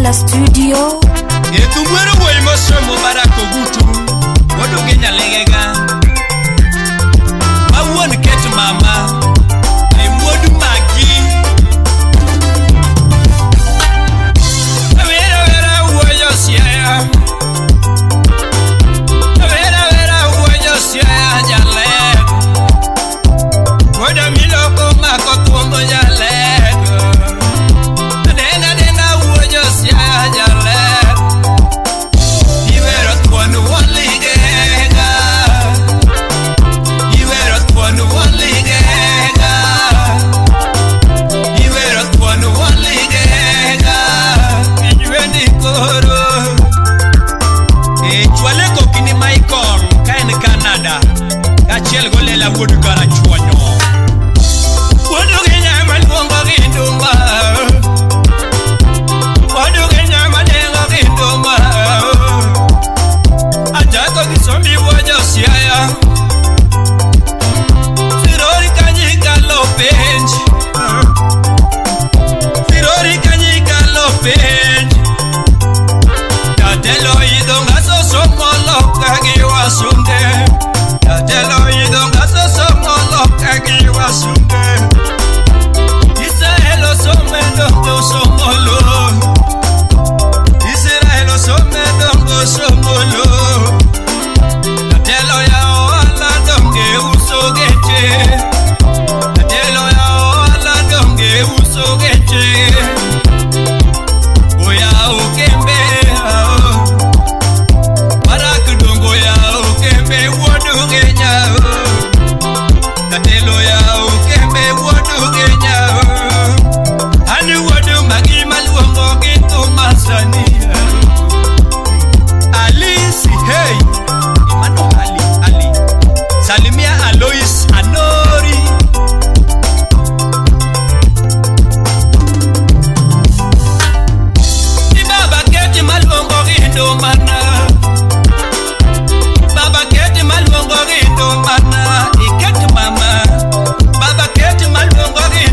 Lela Studio. E thum wero wuoyi mosomo Barack Ogutu, wuod Ugenya Legega, ma wuon ket mama, e wuod magi. Wera wera wuoyo Siaya, wera wera wuoyo Siaya jaler. Wuod Miloko mako thuomo jaler. Denga denga wuoyo Siaya jaler. Iwero thuon wuon ligega, iwero thuon wuon ligega, iwero thuon wuon ligega, ijwendi koro. E chwale koki ni Michael ka en Canada, kaachiel golela wuod Karachuonyo. Wuod Ugenya maluongo gi nduma, wuod Ugenya madengo gi nduma. Achako gi sombi wuod Siaya, Sirori kanyi kalo penj, Sirori kanyi kalo penj. Jatelo idho ngaso somo loka gi wasunge, Jatelo idho ngaso somo loka gi wasunge. Israel osome dongo somo lo, Israel osome dongo somo lo. Jatelo ya ohala donge uso geche, Jatelo ya ohala donge uso geche. Oya okembe, Barak dongo ya okembe wuod Ugenya. Jatelo ya okembe wuod Ugenya. An wuod magi maluongo gi thuma sani. Alisi, hey, Emmanuel Ali, Ali. Salimia Alois Anori. Ni baba keti maluongo gi ndumana, baba keti maluongo gi ndumana, iket mama. Baba keti maluongo gi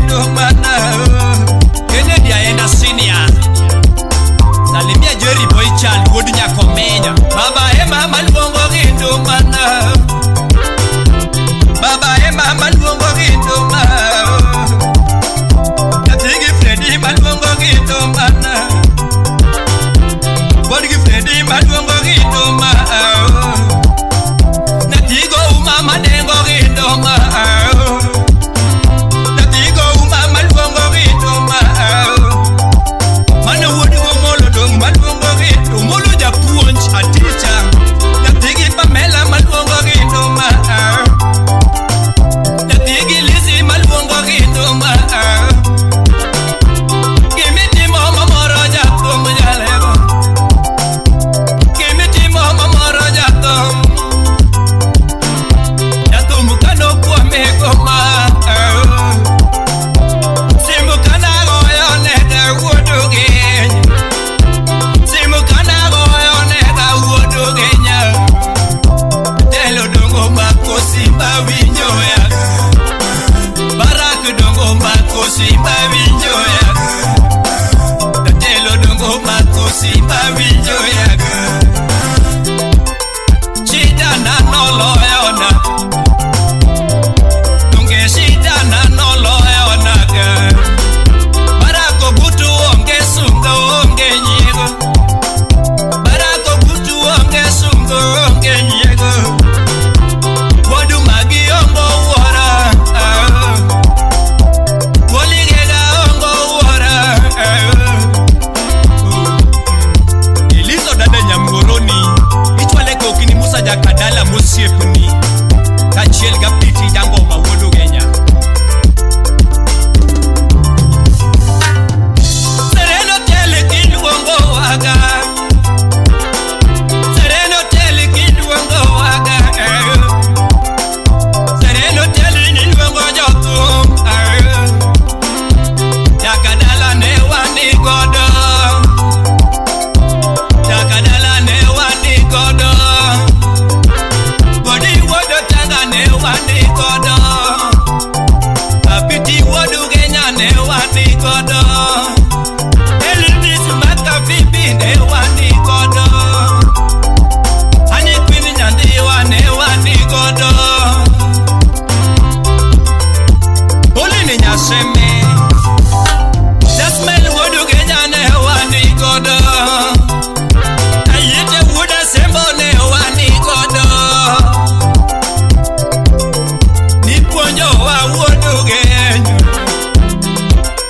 wuodugenyo.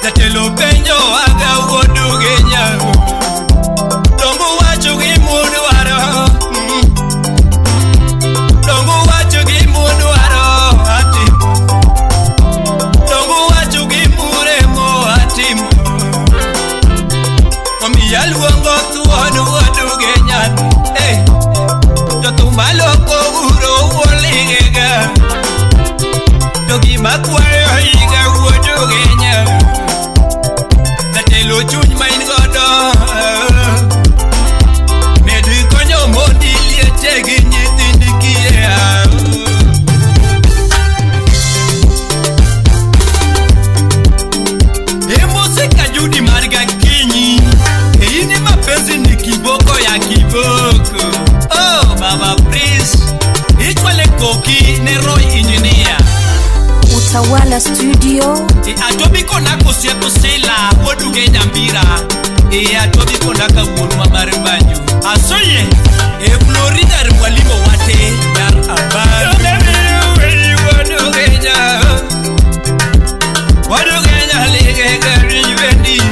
Jatelo penjo aga wuodugenya. Dongo wacho gi mudwaro. Dongo wacho gi mudwaro atimo. Dongo wacho gi muremo atimo. Omiya luongo thuon wuodugenya. Hey. Jotumaloko uro wuoligega. To gima kwayo higa wuodugenya. Jatelo chuny ma in godo. Med konyo mondi liete gi nyithindi kiye. E muzika Judi mar Gakinyi. E ini mapenzi ni kiboko ya kiboko. Oh, Baba Prince. Ichwale koki ne Roy Engineer. Utawala Studio. E atobi kona kosiepo sela woduge nyambira. E atobi kona kawuonwa mar banjo. Asoye e Florida mwalimu wate dar abar. Woduge nya lige gari wendi.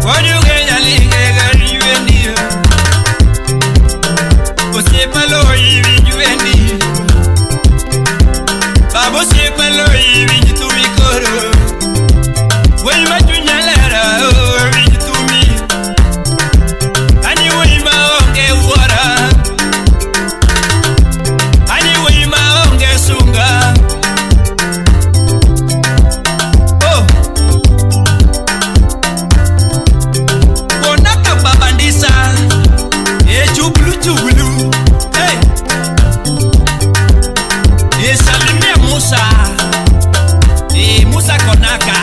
Woduge nya lige gari wendi. Osiepa lo iwinj wendi. Babo osiepa lo iwinj thumi koro. Wuoyi ma chunya lera winj thumi. Ani wuoyi maonge wuora. Ani wuoyi maonge sunga. Oh. Konaka babandisa. E chublu chublu. Hey. E salimia Musa. E Musa Konaka.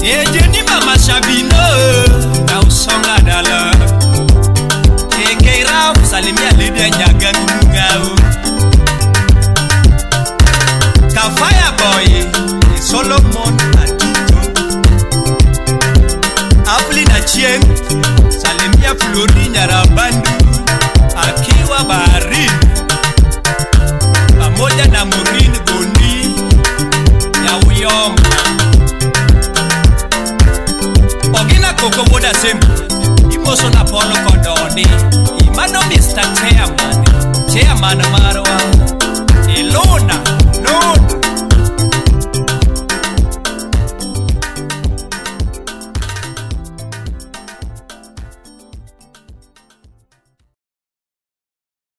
E Jenny Mama Shabino. Na usonga dala. E Keira salimia Lydia Nyagangu. Ka Fireboy. E Solomon Atito. Aplin Achieng. Salimia Flori Nyarabandu. Akiwa baharini pamoja na Murin Gondi ya Uyoma. Ogina Koko Woda Sembo imoso na Polo Kodoni. Imano Mr. Chairman. Chairman mar